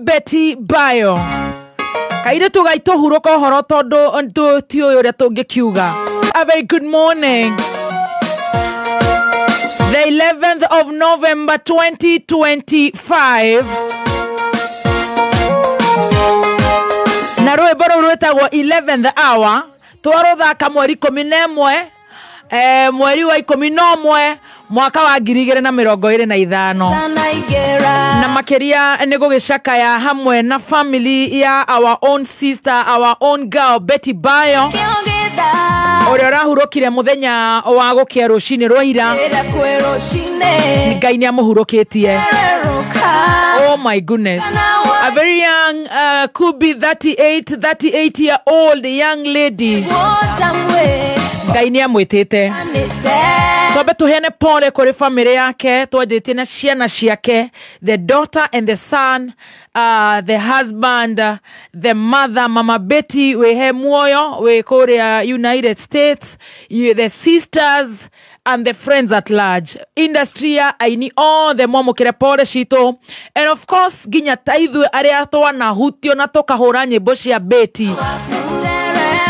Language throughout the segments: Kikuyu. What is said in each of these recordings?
Betty Bayo. Kairĩtu gaitũ hurũka ũhoro tondũ ti ũyũ ũrĩa tũngĩkiuga. A very good morning. The 11th of November 2025. Na rwĩmbo rũu rwĩtagwo 11th hour. Twarũthaka mweri 11, mweri wa 11 mwaka wa 2025. Na makĩria nĩ gũgĩcakaya hamwe na family ya our own sister, our own girl Betty Bayo, ũrĩa ũrahurũkire mũthenya wa gũkĩa rũcinĩ rwa ira. Ngai nĩ amũhurũkĩtie. Oh my goodness. A very young, could be 38 year old young lady. Ngai nĩ amwĩtĩte. Twambe tũheane pole kũrĩ family yake, twanjĩtie na ciana ciake, the daughter and the son, the husband, the mother, Mama Betty wĩhe muoyo wĩ kũrĩa United States, the sisters and the friends at large, industry ya aini othe mwamũkĩre pole citũ, and of course nginya ta ithuĩ arĩa twanahutio na tũkahũra nyĩmbo cia Betty.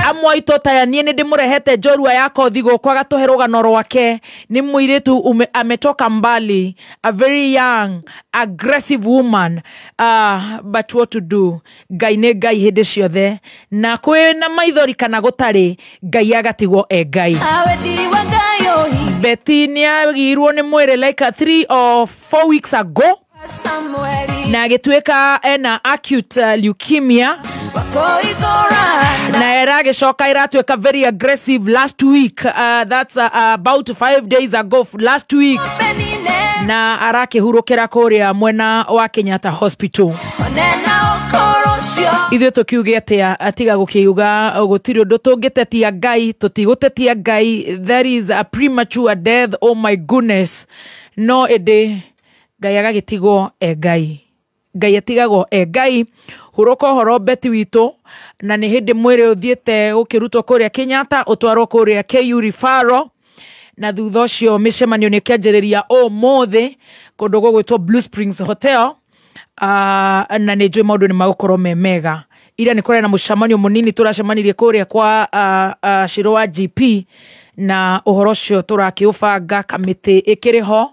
Amwe aitũ ta niĩ nĩ ndĩmũrehete njorua ya kothi gũkũ agatũhe rũgano rwake. Nĩ mũirĩtu ametoka mbali, a very young aggressive woman, but what to do, Ngai nĩ Ngai hĩndĩ ciothe, na kwĩ na maithori kana gũtarĩ, Ngai agatigwo e Ngai. Betty nĩ agirwo nĩ mwĩrĩ like 3 or 4 weeks ago, na agĩtuĩka ena acute leukemia, na ĩragĩcoka ĩratuĩka very aggressive last week, that's about 5 days ago last week, na arakĩhurũkĩra kũrĩa mwena wa Kenyatta Hospital. Ithuĩ tũkiuge atĩa tiga gũkiuga gũtirĩ ũndũ tũngĩtetia Ngai, tũtigũtetia Ngai. There is a premature death, oh my goodness. No ĩndĩ Ngai agagĩtigwo e Ngai, Ngai atigagwo e Ngai. Hurũka ũhoro Betty witũ, na nĩ hĩndĩ mwĩrĩ ũthiĩte gũkĩrutwo kũrĩa Kenyatta ũtwarwo kũrĩa KU referral, na thutha ũcio mĩcemanio nĩ ĩkĩanjĩrĩria ũmũthĩ kũndũ gũgwĩtwo Blue Springs Hotel, na nĩ njũĩ maũndũ nĩ magũkorwo me mega. Ira nĩ kũrĩ na mũcemanio mũnini tũracemanirie kũrĩa kwa Shiro wa GP, na ũhoro ũcio tũrakĩũbanga kamĩtĩ ĩkĩrĩ ho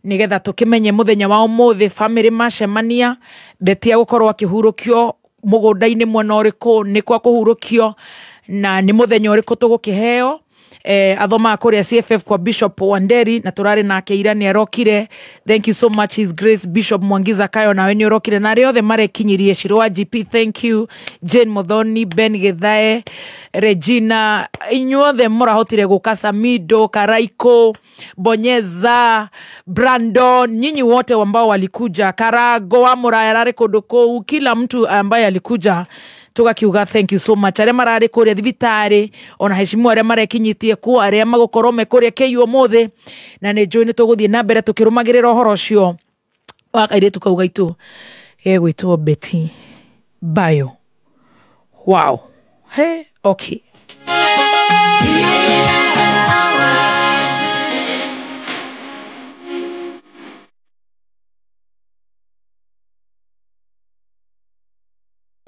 nĩgetha tũkĩmenye mũthenya wa ũmũthĩ family macemania, Betty agũkorwo akĩhurũkio mũgũnda-inĩ mwena ũrĩkũ, nĩ kwa kũhurũkio, na nĩ mũthenya ũrĩkũ tũgũkĩheo. Athomaga kũrĩa CFF kwa Bishop Wanderi, na tũrarĩ nake ira nĩ arokire. Thank you so much His Grace Bishop Mwangiza Kayo, nawe nĩ ũrokire, na arĩa othe marekinyirie Shiro wa GP, thank you. Jane Muthoni, Ben Githae, Regina, inyuothe mũrahotire gũka, Samido, Karaiko, Bonyeza, Brandon, nyinyi wote ambao walikuja, Karago wa Muraya ararĩ kũndũ kũu, kila mtu ambaye alikuja tugakiuga thank you so much. Arĩa mararĩ kũrĩa thibitarĩ, ona heshimu arĩa marekinyitie kuo, arĩa magũkorwo me kũrĩa KU ũmũthĩ, na nĩ njũĩ nĩ tũgũthiĩ na mbere tũkĩrũmagĩrĩra ũhoro ũcio wa kairĩtu kau gaitũ gegwĩtwo Betty Bayo. Wow. Hey, okay.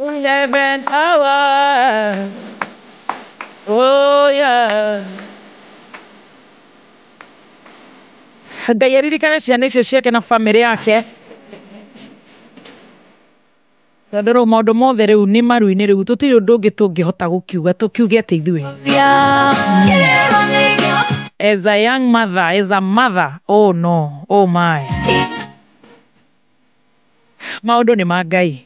Eleven hour. Oh yeah. Ngai aririkane ciana icio ciake na family yake, tondũ rĩu maũndũ mothe rĩu nĩ maru-inĩ, rĩu tũtirĩ ũndũ ũngĩ tũngĩhota gũkiuga tũkiuge atĩ ithuĩ as a young mother, as a mother, oh no, oh my, maũndũ nĩ ma Ngai.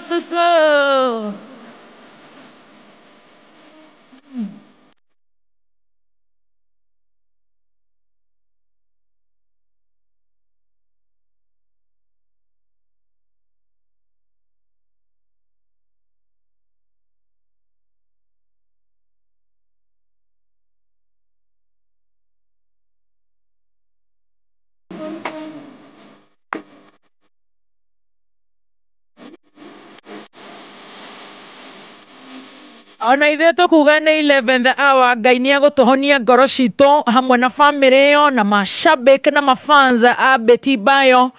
To go. Ona ithuĩ tũkuga nĩ 11th hour. Ngai nĩ egũtũhonia ngoro citũ hamwe na famĩlĩ ĩyo na mashabik na mafans a Betty Bayo,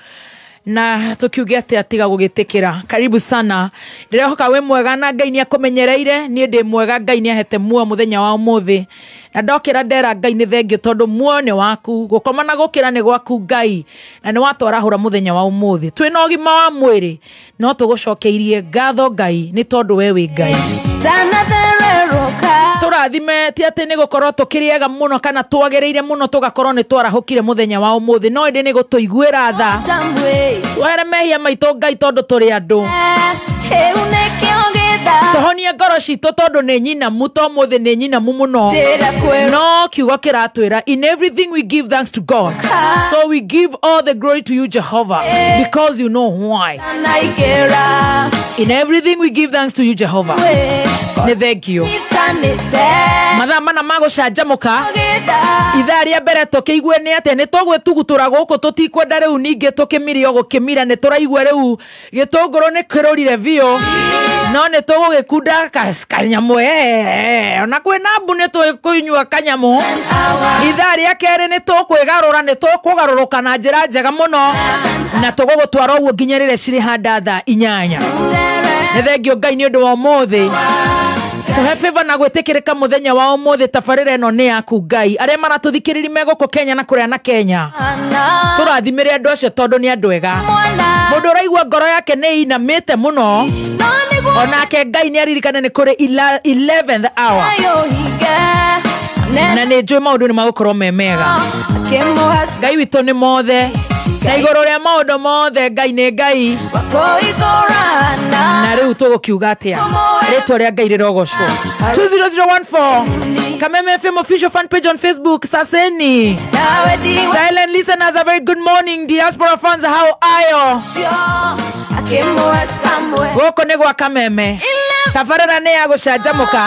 na tukiuge atĩ atiga gũgĩtĩkĩra. Karibu sana, ndĩrehoka wĩ mwega na Ngai nĩ akũmenyereire. Niĩ ndĩ mwega, Ngai nĩ ahete muoyo mũthenya wa ũmũthĩ, na ndokĩra ndera Ngai nĩ thengio, tondũ muoyo nĩ waku, gũkoma na gũkĩra nĩ gwaku Ngai, na nĩ watwarahũra mũthenya wa ũmũthĩ twĩna ũgima wa mwĩrĩ. No tũgũcokeirie ngatho Ngai, nĩ tondũ we wĩ Ngai. Tũrathime ti atĩ nĩ gũkorwo tũkĩrĩega mũno kana twagĩrĩire mũno tũgakorwo nĩ twarahũkire mũthenya wa ũmũthĩ, no ĩndĩ nĩ gũtũiguĩra tha, twehere mehia maitũ Ngai, tondũ tũrĩ andũ. Tũhonie ngoro citũ, tondũ nĩ nyinamu, to mũthĩ nĩ nyinamu mũno, no kiugo kĩratwĩra, "In everything we give thanks to God." So we give all the glory to you, Jehovah, because you know why. In everything we give thanks to you, Jehovah. Nĩ thengio. Mathaa mana ma gũcanjamũka, ithaa rĩa mbere tũkĩigue nĩ atĩa nĩ tũgwĩtugutũra gũkũ, tũtikwenda rĩu ningĩ tũkĩmire o gũkĩmira. Nĩ tũraigua rĩu gĩtũngũrũ nĩ kĩrũrire biũ, no nĩ tũgũgĩkunda kanyamũ, ona kwĩna mbu nĩ tũkũnyua kanyamũ. Ithaa rĩa kerĩ nĩ tũkwĩgarũra, nĩ tũkũgarũrũka na njĩra njega mũno, na tũgũgũtwara ũguo nginya rĩrĩa cirĩ handa thaa 8. Nĩ thengio Ngai nĩ ũndũ wa ũmũthĩ, tũhe favor na gwĩtĩkĩrĩka mũthenya wa ũmũthĩ. Tabarĩra ĩno nĩ yaku Ngai. Arĩa maratũthikĩrĩria me gũkũ Kenya na kũrĩa na Kenya, tũrathimĩre andũ acio, tondũ nĩ andũ ega. Mũndũ ũraigua ngoro yake nĩ inamĩte mũno, onake Ngai nĩ aririkane nĩ kũrĩ 11th hour, na nĩ njũĩ maũndũ nĩ magũkorwo me mega. Ngai witũ nĩ mothe, na igũrũ rĩa maũndũ mothe Ngai nĩ Ngai. Na rĩu tũgũkiuga atĩa? Rĩtwa rĩa Ngai rĩrogocwo. 20014 Kameme FM official fan page on Facebook. Saseni silent listeners, a very good morning. Diaspora fans, how are you? Gũkũ nĩ gwa Kameme, tabarĩra nĩ ya gũcanjamũka.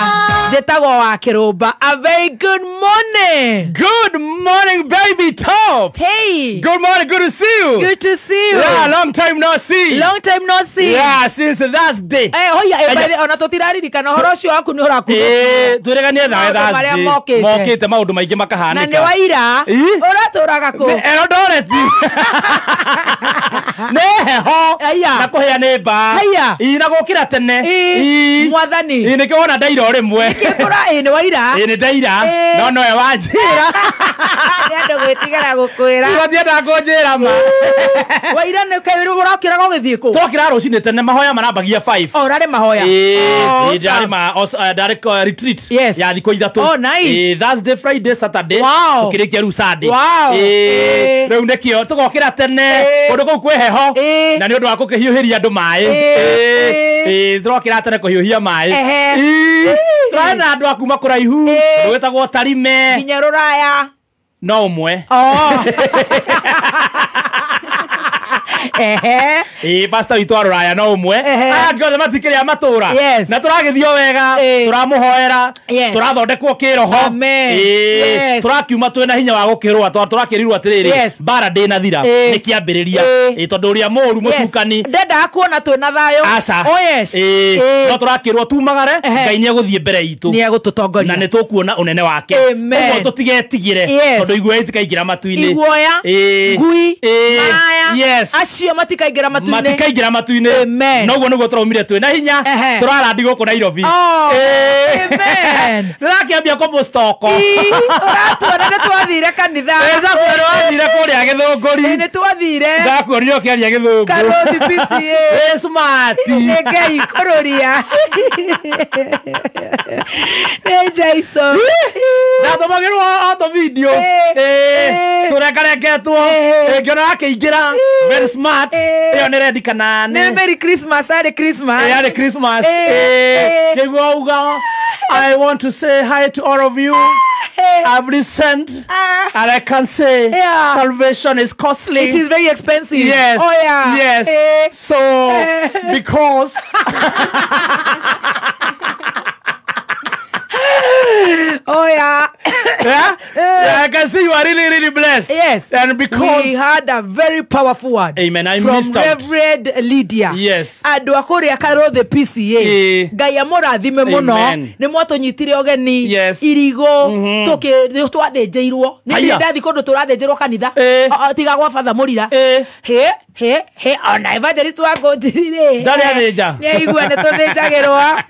Njĩtagwo wa Kĩrũmba. A very good morning. Good morning, baby top. Hey. Good morning. Good to see you. Good to see you. Yeah, long time no see. Long time no see. Yeah, since Thursday. Eh, hoya, eh, by the ona tũtiraririkana ũhoro ũcio waku nĩ ũraku. Eh, twĩreganie nawe Maũndũ marĩa Thursday. mokĩte. Mokĩte maũndũ maingĩ Na makahanĩka. nĩ waira. Ĩ? Ũratũraga kũ? Nĩ Eldoret. Nĩ heho. Aya. Na kũhĩa nĩ mbaa. Aya. Ĩ, na gũkĩra tene. Ĩ, Ĩ. Mwathani. Ĩ, nĩkĩo wona ndaira o rĩmwe. Kĩkũra ĩ nĩ waira. Ĩ, nĩ ndaira. Ĩ. No nowe wanjĩra. Nĩ andũ gwĩtigĩra gũkwĩra. Matiendaga kũnjĩra ma. Waira nĩ kaĩ ũrokĩraga ũgĩthiĩ kũ? Twokĩra rũcinĩ tene, mahoya marambagia 5. O ũrarĩ mahoya? Oh, Ĩĩ, ndarĩ ma ndarĩ retreat ya thikũ 3. Oh, nice. Ĩĩ, Thursday, Friday, Saturday. Tũkĩrĩkia rĩu Sunday. Wow. Ĩĩ, rĩu nĩkĩo tũgokĩra tene, kũndũ kũu kwĩ heho, na nĩ ũndũ wa gũkĩhiũhĩria andũ maĩ. Ĩĩ. Ĩĩ, tũrokĩra tene kũhiũhia maĩ. Ehe. Ĩĩ, tũrarĩ na andũ a kuma kũraihu, ũndũ wĩtagwo Tarime. Nginya rũraya. No ũmwe. Oh. Ehe. Ĩĩ, pastor witũ wa rũraya no ũmwe. Ehe. Aya angĩ othe matikĩrĩ a matũra. Yes. Na tũragĩthiĩ o wega, tũramũhoera, tũrathondekwo kĩroho. Amen. Ĩĩ, tũrakiuma twĩna hinya wa gũkĩrũa, tondũ tũrakĩrirwo atĩrĩrĩ, mbara ndĩnathira, nĩ kĩambĩrĩria. Ĩĩ, tondũ ũrĩa mũũru, mũcukani, Ndendaga kuona twĩna thayũ. Aca. Oh yes. Ĩĩ, no tũrakĩrwo tumagare. Ngai nĩ egũthiĩ mbere itũ Nĩ egũtũtongoria. Na nĩ tũkuona ũnene wake. Amen. Ũguo tũtigetigĩre, tondũ iguoya itikaingĩra matu-inĩ. Iguoya, ngui, maraya, acio matikaingĩra matu-inĩ. Matikaingĩra matu-inĩ. Amen. Noguo nĩguo tũraumire twĩ na hinya, tũrarandi gũkũ Nairobi. Oh, amen. Ndĩrakĩambia kũmũstoko. Ii, ũratuona nĩ twathire kanitha. Ndakuona wathire kũrĩa Gĩthũngũri. Ĩ, nĩ twathire. Ndakuonire ũkĩaria Gĩthũngũ. Karũthi PCA. Ĩ, smart. Nĩ Ngai kũrũria, nĩ Jason. Ndatũmagĩrwo o video, tũrekareketwo, ngĩona akĩingĩra very smart. Ĩyo nĩ rendi kana Nĩ nĩ Merry Christmas, arĩ Christmas. Yarĩ Christmas. Kĩguo uga, "I want to say hi to all of you. I've listened and I can say salvation is costly." It is very expensive. Yes. Oh yeah. Yes. So because Oh yeah. Yeah? I can see you are really, really blessed. Yes. And because we had a very powerful word. Amen. I from missed out. Reverend Lydia. Yes. Andũ a kũrĩa Karothe PCA. Ngai amũrathime mũno. Nĩ mwatũnyitire ũgeni. Yes. Irigũ twathĩnjĩirwo. Nĩ ndathi kũndũ tũrathĩnjĩrwo kanitha. Tiga gwa Father Mũrira. He he he ona evangelist wa ngũnjiri rĩ. Ndarĩ athĩnja. Nĩ aigua nĩ tũthĩnjagĩrwo.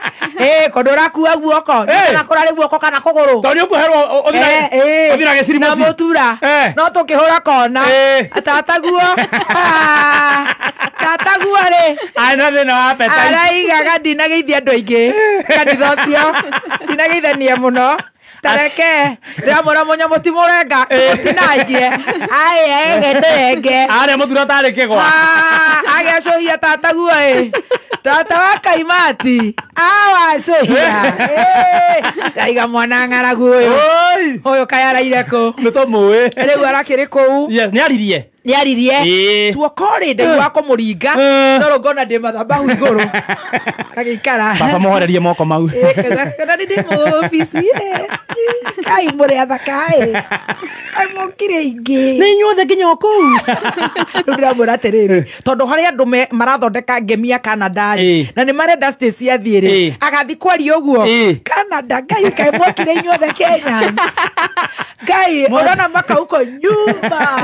Kũndũ ũrakua guoko. Kana kũrarĩ guoko kana kũgũrũ. Tondũ nĩ ũkũherwo ũthira gĩciri na mũtura. No tũkĩhũra kona. Tataguo. Tataguo rĩ. Arĩ na thĩna wa appetite. Araigaga ndinageithia andũ aingĩ kanitha ũcio. Ndinageithania mũno. Tareke ndĩramwĩra mũnyamũ ti mũrenga mũtinangie. Aye getenge. Arĩa mũtura tarĩ kĩgwa. Agĩacũhia tataguo ĩ. Tata wa Kaimati. Awacũhia. Ndaiga mwana ng'aragu ũyũ. Ũyũ kaĩ araire kũ? Nĩ tũmũĩ. Rĩu arakĩrĩ kũu. Yes, nĩ aririe. Nĩ aririe. Tuoko rĩ ndaigua kũmũringa. No rĩu ngona ndĩ mathabahu igũrũ. Kagĩikara. Baba mũhorerie moko mau. Kana nĩ ndĩ mũobici. Kai mũrĩ athaka ĩ. Kai mũkire ingĩ. Nĩ inyuothe nginya o kũu. Rĩu ndĩramwĩra atĩrĩrĩ, tondũ harĩ andũ marathondeka ngemi ya Canada rĩ, na nĩ marenda Stacy athiĩ rĩ, agathiĩ kwaria ũguo. Canada, Ngai kaĩ mwokire inyuothe Kenyans. Ngai, ũrona makauko nyuma.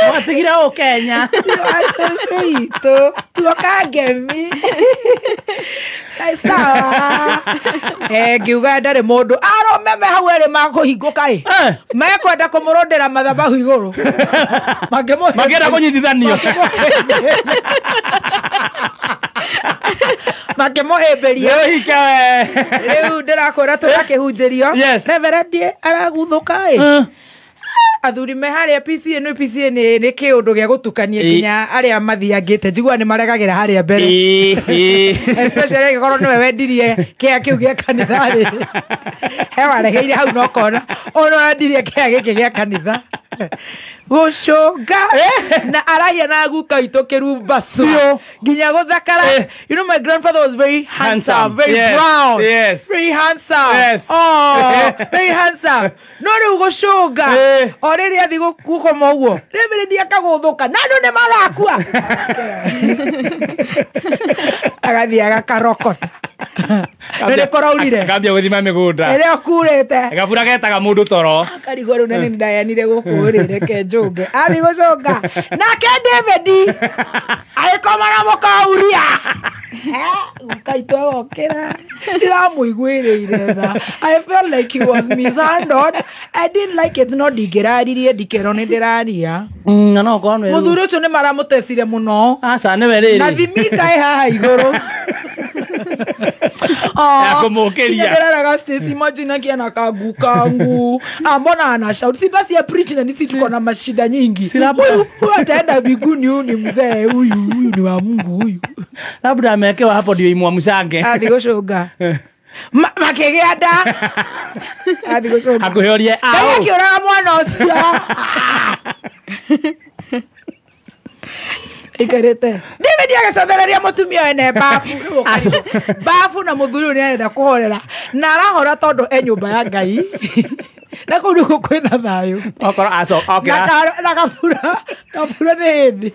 Mwatigire o Kenya. Itũ, tuoka ngemi. Kai sawa. Ngiuga ndarĩ mũndũ. Arũme me hau erĩ makũhingũka ĩ. Mekwenda kũmũrũndĩra mathabahu igũrũ. Makĩenda kũnyitithanio. Makĩmũhĩmbĩria. Rĩu ndĩrakwĩra tũrakĩhunjĩrio. Reverend araguthũka ĩ. Athuri me harĩa PCA nĩ PCA nĩ kĩũndũ gĩa gũtukania nginya arĩa mathiangĩte njigua nĩ maregagĩra harĩa mbere. Especially angĩkorwo nĩwe wendirie kĩa kĩu gĩa kanitha rĩ. He wareheire hau na ũkona ũyũ nĩwe wendirie kĩa gĩkĩ gĩa kanitha. Gũcũnga na arahia na guka witũ kĩrumbacu nginya gũthakara. You know, my grandfather was very handsome, very brown, very handsome. Oh, very handsome. No rĩu gũcũnga o rĩrĩa athiĩ gũkoma ũguo rĩmĩrĩria akagũthũka na andũ nĩ marakua. Agathiĩ agakarokota. Rĩrĩa kũraurire akambia gũthima mĩgũnda ĩrĩa kurĩte gabura getaga mũndũ toro akarigwo rĩu na nĩ ndayanire gũkũ rĩ reke njũnge athiĩ gũcũnga nake David agĩkoma na mũkauria. Guka itũ agokĩra ndiramũiguĩrĩire tha. I felt like he was mishandled. I didn't like it no ndingĩraririe ndikĩrwo nĩ ndĩraria. Mũthuri ũcio nĩ maramũtecire mũno. Aca nĩwe rĩrĩ na thimika ĩ haha igũrũ. Ndĩreraga Stacy, imagine akiana kangu kangu. Mbona ana shout? Si basi ya preach na nisi tuko na mashida nyingi. Huyu ataenda mbinguni, huyu ni mzee, huyu ni wa Mungu huyu. Labda amewekewa hapo ndio imwamshange. Athi gũcũnga. Makĩgĩa nda. Athi gũcũnga. Hakuhĩ orie au. Akĩũraga mwana ũcio. Ikarĩte. David agĩcothereria mũtumia wene babu. Babu na mũthuri ũyũ nĩarenda kũhorera. Na arahora tondũ e nyũmba ya Ngai. Na kũu nĩkuo kwĩna thayũ. Okorwo okĩra. Na kabura nĩ hĩndĩ.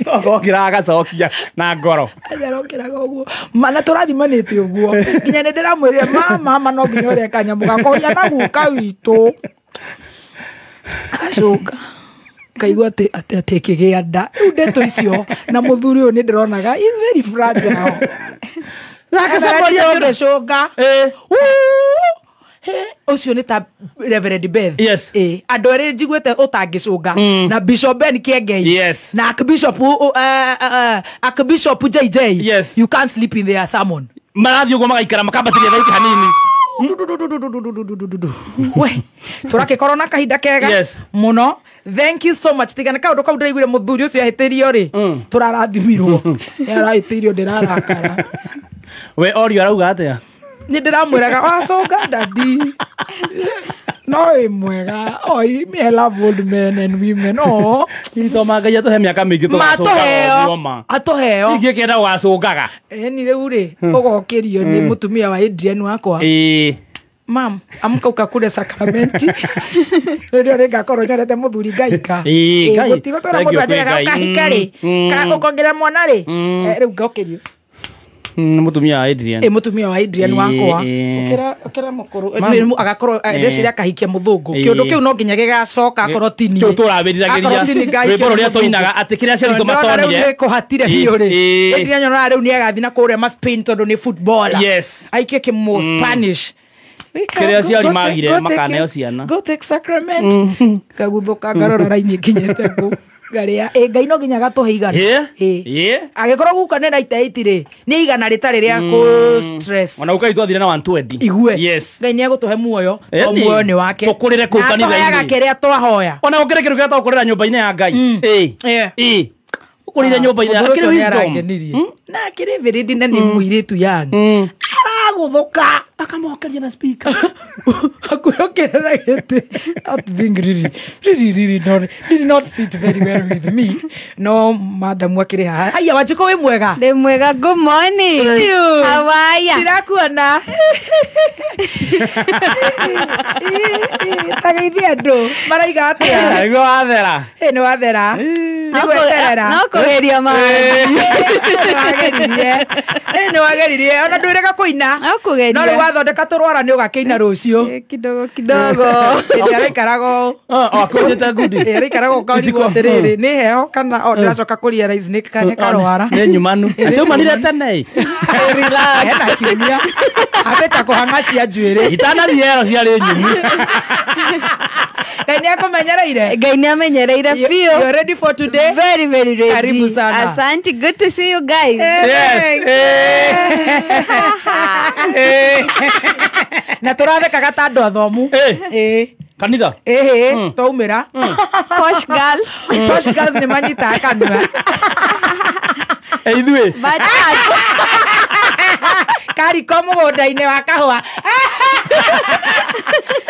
Okorwo okĩra agacokia na ngoro. Ajarokĩraga ũguo. Na tũrathimanĩte ũguo. Nginya nĩ ndĩramwĩrire mama no nginya ũrĩe kanyamũ gakwa na guka witũ. Acoka. Kaigua atĩ atĩ kĩgĩa nda. Rĩu ndeto icio na mũthuri ũyũ nĩ ndĩronaga he is very fragile. Nake Samuel ũngĩcũnga. Ũcio nĩ ta Reverend Beth. Yes. Andũ erĩ njiguĩte ũtangĩcũnga na Bishop Ben Kiengei. Yes. Na Archbishop JJ. Yes. You can't sleep in their sermon. Marathiĩ ũguo magaikara makambatĩria thauti hanini. We tũrakĩkorwo na kahinda kega mũno. Thank you so much. Tigana kaũndũ kau ndĩraiguire mũthuri ũcio ahĩtĩirio rĩ, tũrarathimirwo. Nĩarahĩtĩirio ndĩrarakara. We orio arauga atĩa? Nĩ ndĩramwĩraga wacũnga dadi no ĩ mwega. Oi, me I love old men and women. Oh, Itoma Ngai atũhe mĩaka mĩingĩ tũgacũngaga ũguo ma. Atũheo. Ingĩkĩenda gũgacũngaga. Ĩni rĩu rĩ, ũgokĩrio nĩ mũtumia wa Adrian wakwa. Ĩĩ. Mam, amka ukakule sakramenti. Rĩrĩa rĩngakorwo nyonete mũthuri ngaika. Gũtigũtũra mũndũ anjĩraga ũkahika rĩ, kana ũkongerera mwana rĩ, rĩu ngokĩrio. Mũtumia wa Adrian. Mũtumia wa Adrian wakwa. Ũkĩra mũkũrũ agakorwo ndeciria akahikia mũthũngũ. Kĩũndũ kĩu no nginya gĩgacoka akorwo ti niĩ. Kĩu tũrawĩriragĩria. Rwĩmbo rũrĩa tũinaga atĩ kĩrĩa aciari aitũ matonire. Rĩu nĩ kũhatire biũ rĩ. Adrian nyonaga rĩu nĩ agathiĩ na kũrĩa ma Spain tondũ nĩ footballer. Yes. Aikie kĩmũ Spanish. Kĩrĩa aciari magire makaneo ciana. Go take sacrament. Ngaguthũka ngarora raini nginyĩte kũ. Ngaria Ngai no nginya gatũhe igana. Agĩkorwo guka nĩ 98 rĩ, nĩ igana rĩtarĩ rĩa kũ stress. Ona guka itũ athire na 120. Igue. Yes. Ngai nĩ egũtũhe muoyo, to muoyo nĩ wake. Tũkũrĩre kũu kanitha-inĩ. Na tũheaga kĩrĩa twahoya. Ona gũkĩrĩ kĩndũ kĩrĩa twakũrĩra nyũmba-inĩ ya Ngai. Ũkũrĩire nyũmba-inĩ ya Akĩrĩ wisdom. Na akĩrĩ viridi na nĩ mũirĩtu young. Aragũthũka akamokeria na speaker. Akuyokerera gĩtĩ. That thing really, really, really not, did not sit very well with me. No, madam akĩrĩ haha. Aya, Wanjikũ wĩ mwega? Ndĩ mwega, good morning. How are ya? Ndirakuona. Ta geithie andũ. Maraiga atĩa? Nĩguo wathera. Nĩ wathera. Nĩ gweterera. No kũgeria maũndũ. Nĩ wageririe. Ona ndwĩrĩga kũina. No kũgeria. No rĩu wathondeka tũrwara nĩ ũgakĩina rũciũ. Kidogo kidogo. Hĩndĩ araikaraga ũũ. Akũnjĩte ngundi. Araikaraga ũũ ũkarigwo atĩrĩrĩ, nĩ heho kana o ndĩracoka kũ realize nĩ karwara. Nĩ nyumanu. Aciaumanire tene. Relax. Hena kiumia. Ambĩte kũhang'a cia njuĩrĩ. Itanathiĩ ero ciarĩ nyumu. Ngai nĩ akũmenyereire? Ngai nĩ amenyereire biũ. You're ready for today? Very, very ready. Karibu sana. Asante. Good to see you guys. Yes. Na tũrathekaga ta andũ athomu. Kanitha? Twaumĩra. Posh girls. Posh girls nĩ manyitaga kanua. Ithuĩ. But us. Kariko mũgũnda-inĩ wa kahũa.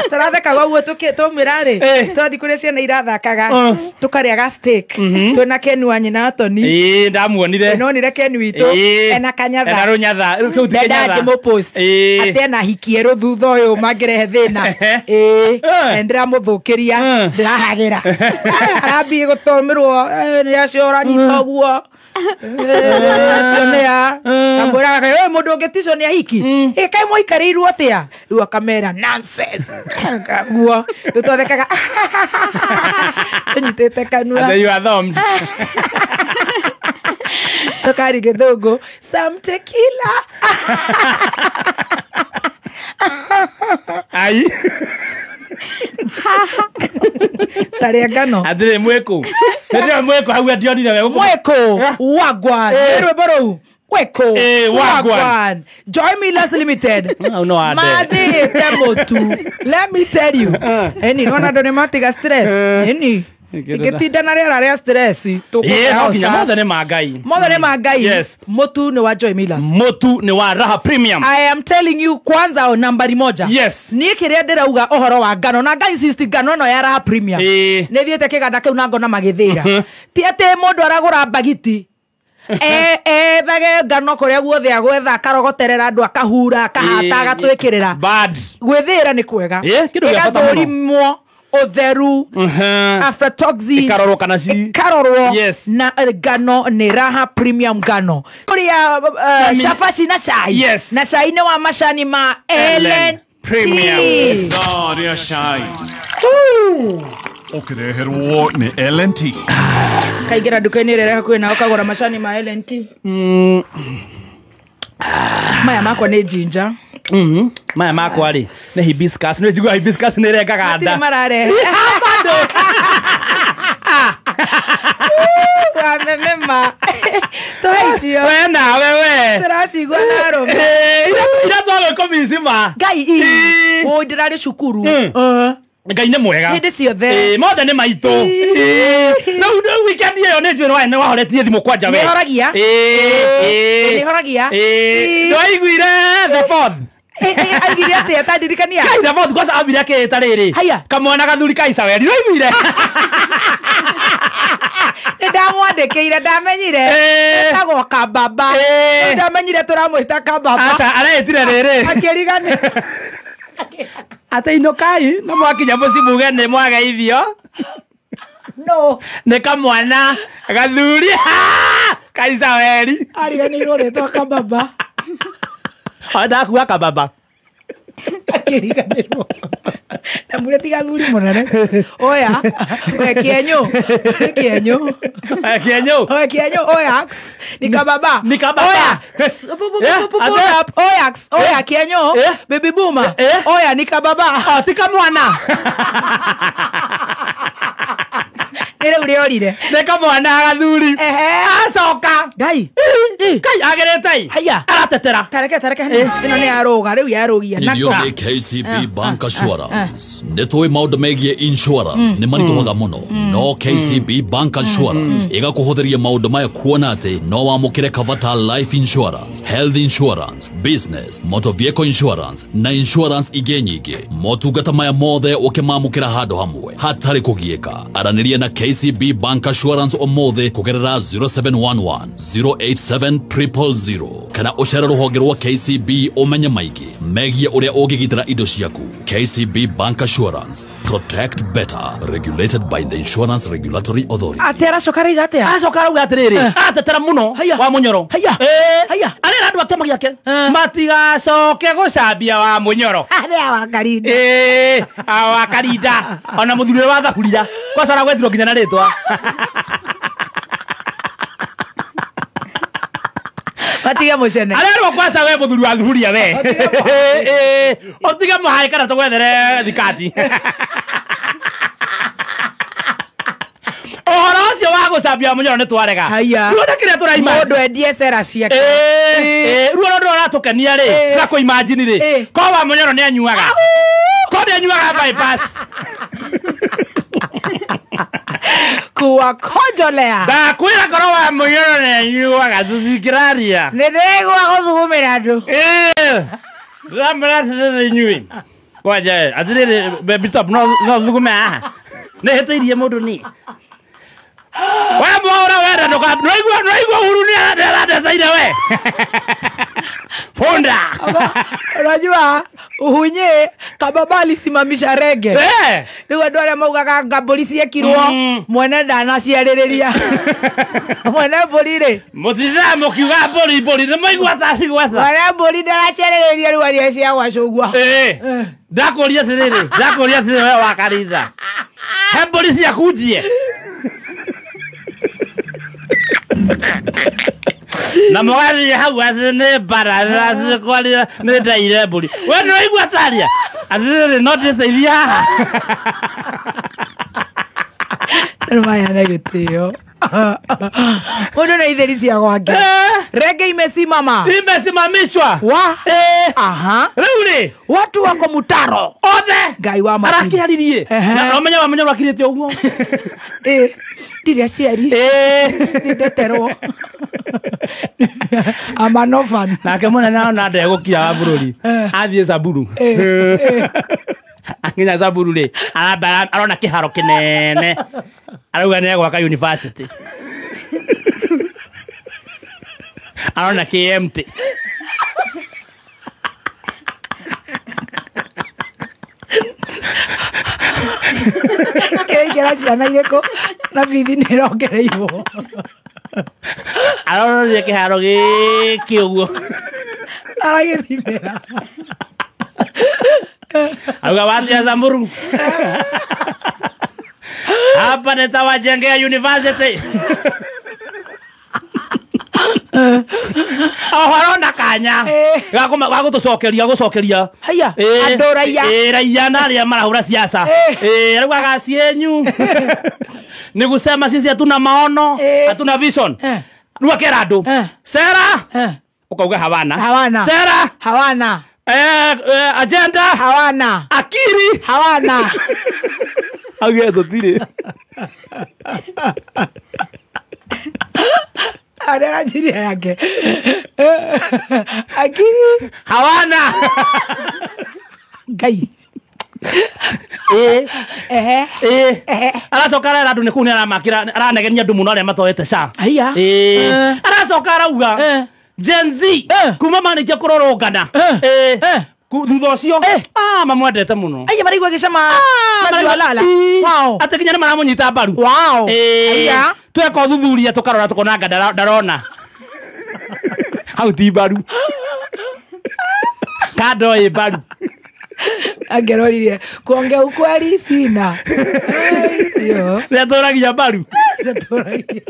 Tũrathekaga ũguo twaumĩra rĩ, twathiĩ kũrĩa ciana irathakaga, tũkarĩaga steak. Twĩna Ken wa nyina Tony. Ndamuonire. Nonire Ken witũ ena kanyatha. Ena rũnyatha. Rĩu kĩu ti kĩnyatha. Ndenda ngĩmũpost. Atĩ ena hiki erũ thutha ũyũ mangĩrehe thĩna. Ndĩramũthũkĩria, ndĩrahagĩra. Arambie gũtũmĩrwo nĩ acio ũranyita ũguo. Amwĩraga mũndũ ũngĩticwo nĩ ahiki. Kaĩ mwaikarĩirwo atĩa? Rĩu akamera nonsense. Guo rĩu twathekaga tũnyitĩte kanua. And then you are thumbed. Tũkari gĩthũngũ some tequila. Ai. Tarĩa ngano. Atĩrĩ mwĩkũ. Nĩndĩrona mwĩkũ hau ndionire wega. Mwĩkũ wagwan. Nĩ rwĩmbo rũu. Weko wagwan. Joy Millers Limited. No ade. Mathĩte mũtu. Let me tell you. Eni nona andũ nĩ matiga stress. Eni tingĩtinda na rĩera rĩa stress. No nginya mothe nĩ ma Ngai. Mothe nĩ ma Ngai. Yes. Mũtu nĩ wa Joy Millers. Mũtu nĩ wa Raha Premium. I am telling you kwanza o nambari moja. Yes. Niĩ kĩrĩa ndĩrauga ũhoro wa ngano na Ngai insist ngano ĩno ya Raha Premium. Nĩ thiĩte kĩganda kĩu na ngona magĩthĩra. Ti atĩ mũndũ aragũra mbagiti. Ethage ngano kũrĩa guothe agwetha akarogoterera andũ akahura akahata agatwĩkĩrĩra. Bad. Gwĩthĩra nĩ kwega. Kĩndũ gĩa bata mũno. Ĩgathũrimwo ũtheru, aflatoxin ikarorwo kana ci ikarorwo. Yes. Na ngano nĩ Raha Premium ngano kũrĩa cabaci na cai. Yes. Na cai nĩ wa macani ma Ellen Premium. Rĩa cai ũkĩreherwo nĩ LNT. Kaingĩra nduka-inĩ ĩrĩa ĩrĩ hakuhĩ nawe ũkagũra macani ma LNT. Maya makwa nĩ ginger. Maya makwa rĩ nĩ hibiscus. Nĩ njiguaga hibiscus nĩ ĩrengaga nda. Matirĩ mararehe. Wamemema. Tũhe icio. We nawe we. Tũracigua na arũme. Ira twarwo ikũmi Ngai ii. Ũũ ndĩrarĩ cukuru. Ngai nĩ mwega. Hĩndĩ ciothe. Mothe nĩ maitũ. Rĩu weekend ĩyo nĩ njũĩ nĩ wahoretie thimũ kwanja we. Nĩhoragia. Nĩhoragia. Nĩwaiguire the fourth. Aiguire atĩa ta ndirikania? Kai the fourth kwanza ambire akĩĩta rĩrĩ. Haya. Kamwana gathuri ka Isabeli. Nĩwaiguire? Nĩ ndamwandĩkĩire ndamenyire. Etagwo Kababa. Nĩ ndamenyire tũramwĩta Kababa. Aca areĩtire rĩrĩ. Akĩriganĩrwo. Atĩ inũkai na mwakinya mũciĩ muge nĩ mwageithio. No. Nĩ kamwana gathuri kaisaweri. Ariganĩirwo rĩtwa kababa. Ndakua kababa. Akĩriganĩrwo. Na mũrĩ ti gathuri mũnene. Oya, oya kĩenyũ. Kĩenyũ. Kĩenyũ. Oya kĩenyũ, oya. Ni kababa. Ni kababa. Oya. Oya, oya kĩenyũ. Baby boomer. Oya ni kababa. Ti kamwana. Nĩ rĩu rĩorire. Nĩ kamwana gathuri. Acoka. Ngai. Kai agĩrĩte. Haya. Aratetera. Tareke tareke ĩno nĩ yarũga rĩu yarũgia. Nĩndio nĩ KCB Bank Assurance. Nĩ tũĩ maũndũ megiĩ insurance nĩ maritũhaga mũno. No KCB Bank Assurance ĩgakũhũthĩria maũndũ maya kuona atĩ no wamũkĩre cover ta life insurance, health insurance, business, motor vehicle insurance na insurance ingĩ nyingĩ. Motungata maya mothe ũkĩmamũkĩra handũ hamwe hatarĩ kũgiĩka. Aranĩria na KCB Bank Assurance ũmũthĩ kũgerera 0711 087 000 kana ũcere rũhonge rwa KCB ũmenye maingĩ megiĩ ũrĩa ũngĩgitĩra indo ciaku. KCB Bank Assurance, protect better, regulated by the Insurance Regulatory Authority. Atĩ aracoka raiga atĩa? Acoka arauga atĩrĩrĩ, atetera mũno wa Mũnyoro. Haya. Arera andũ a kĩama gĩake matigacoke gũcambia wa Mũnyoro. Arĩa wa Karinda. Wa Karinda. Ona mũthuri ũrĩa wa Thaburia. Kwaca aragwetirwo nginya na rĩtwa. Matige mũcene. Arerwo kwaca we mũthuri wa Thaburia we. Ũtige mũhae kana tũgwethere thikati. Ũhoro ũcio wa gũcambia Mũnyoro nĩ twarega. Haya. Rĩu ona kĩrĩa tũraima. Mũndũ endie cera ciake. Rĩu ona ũndũ ũratũkenia rĩ, na kũ imagine rĩ. Ko wa Mũnyoro nĩ anyuaga. Ko nĩ anyuaga bypass. Kuwakojolea. Ndakwĩra korwo wa Mũnyoro nĩ anyuaga tũtingĩraria. Nĩ ndĩraigua gũthugumĩra andũ. Ndĩramwĩra atĩrĩrĩ inyuĩ. Kwanja atĩrĩrĩ baby top no thugume haha. Nĩ hĩtĩirie mũndũ niĩ. We mwaura wenda ndũka nĩwaigua Uhuru nĩ arandeteire we. Funda. Unajua uhunye kababa alisimamisha rege. Rĩu andũ arĩa maugaga anga mbũri ciekirwo mwene ndanaciarĩrĩria. Mwene mbũri rĩ. Mũtindaga mũkiuga mbũri mbũri nĩ mwaigua ta cigwetha. Mwene mbũri ndaraciarĩrĩria rĩu aria cia gwacũgua. Ndakũria atĩrĩrĩ, ndakũria atĩrĩrĩ we wa Karinda. He mbũri ciaku njie. Na mũgathiĩ hau atĩ nĩ mbaratha atĩ kwaria nĩ ndaire mbũri. We nĩ waigua taria? Atĩrĩrĩ no ndĩteithie haha. Nĩ maheane gĩtĩo. Mũndũ nĩ itheri cia gwake. Rege imesimama. Imesimamishwa. Wa? Aha. Rĩu rĩ. Watu wako mutaro. Othe. Ngai wa matu. Arakĩaririe. Na ũmenye wa Mũnyoro akirĩte ũguo. Ndirĩ aciari. Nĩndeterwo. I'm an orphan. Nake mũnene ona ndegũkira wa bũrũri. Athiĩ Samburu. Akinya Samburu rĩ, aramba arona kĩharo kĩnene. Arauga nĩ egwaka university. Arona kĩ empty. Kĩraingĩra ciana irĩkũ na bithi nĩ ĩrongereirwo. Aronire kĩharo gĩkĩ ũguo. Aragĩthimĩra. Auga watu ya Samburu. Hapa nitawajengea university. Ũhoro na kanya ga gũtũcokeria gũcokeria. Haya, andũ raia. Raia na arĩa marahũra siasa. Arauga gacienyu. Ni kusema sisi hatuna maono, hatuna vision. Rĩu akera andũ. Sera. Ũkauga hawana. Hawana. Sera. Hawana. Agenda. Hawana. Akiri. Hawana. Auge tũtirĩ. Arera njiri yake. Akiri. Hawana. Ngai. Aracoka arera andũ nĩ kũu nĩ aramakĩra aranegenia andũ mũno arĩa matoete SHA. Haya. Aracoka arauga Gen Z kuma marĩkia kũrũrũngana. Thutha ũcio mamwendete mũno. Aya maraigua gĩcama maziwa lala. Wow. Atĩ nginya nĩ maramũnyita mbaru. Wow. Aya. Tweka ũthuthuria tũkarora tũkona anga ndarona. Hau ti mbaru. Kando ĩ mbaru. Angeroririe kuongea ukweli sina. Yo. Nĩatũragia mbaru. Nĩatũragia.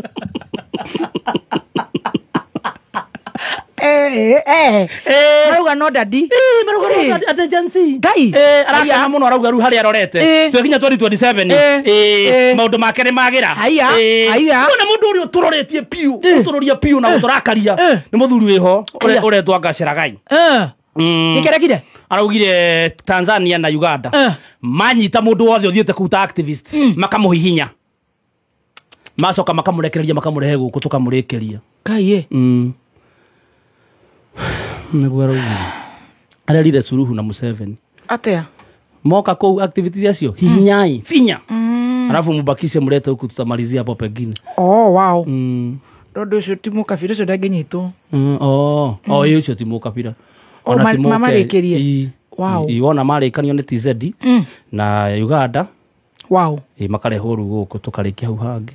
Marauga no dadi. Marauga no dadi ate Gen Z. Ngai. Arakena mũno arauga rĩu harĩa arorete. Twekinya 2027. Maũndũ make nĩ magĩra. Haiya. Haiya. Kwĩna mũndũ ũrĩa ũtũroretie biũ, ũtũroria biũ na gũtũrakaria. Nĩ mũthuri wĩho ũretwo Ngacĩragai. Nĩkĩrekire? Araugire Tanzania na Uganda manyita mũndũ wothe ũthiĩte kũu ta activist makamũhihinya. Macoka makamũrekereria makamũrehe gũkũ tũkamũrĩkĩria. Ngai. Nĩguo araugire. Arerire Suluhu na Museveni. Atia? Moka kũu activities acio hihinyai finya. Alafu mubakishe mlete huku tutamalizia hapo pengine. Oh wow. Tondũ ũcio ti mũkabira ũcio ndangĩnyitwo. Oh, oh ũcio ti mũkabira. Ona ti mamarĩkĩrie. Wow. Iwona marĩkanio nĩ TZ na Uganda. Wow. Makarehwo rĩu gũkũ tũkarĩkia hau hangĩ.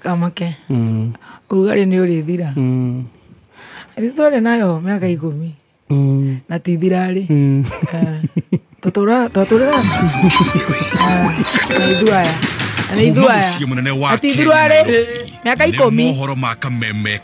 Kamake. Ũrugarĩ nĩ ũrĩthira. Ithuĩ twarĩ nayo mĩaka 10. Na ti thirarĩ. Tũtũraga. Na ithuĩ aya. Na ithuĩ aya. Mũciĩ mũnene wa Ati thirarĩ. Mĩaka 10. Mohoro ma kameme.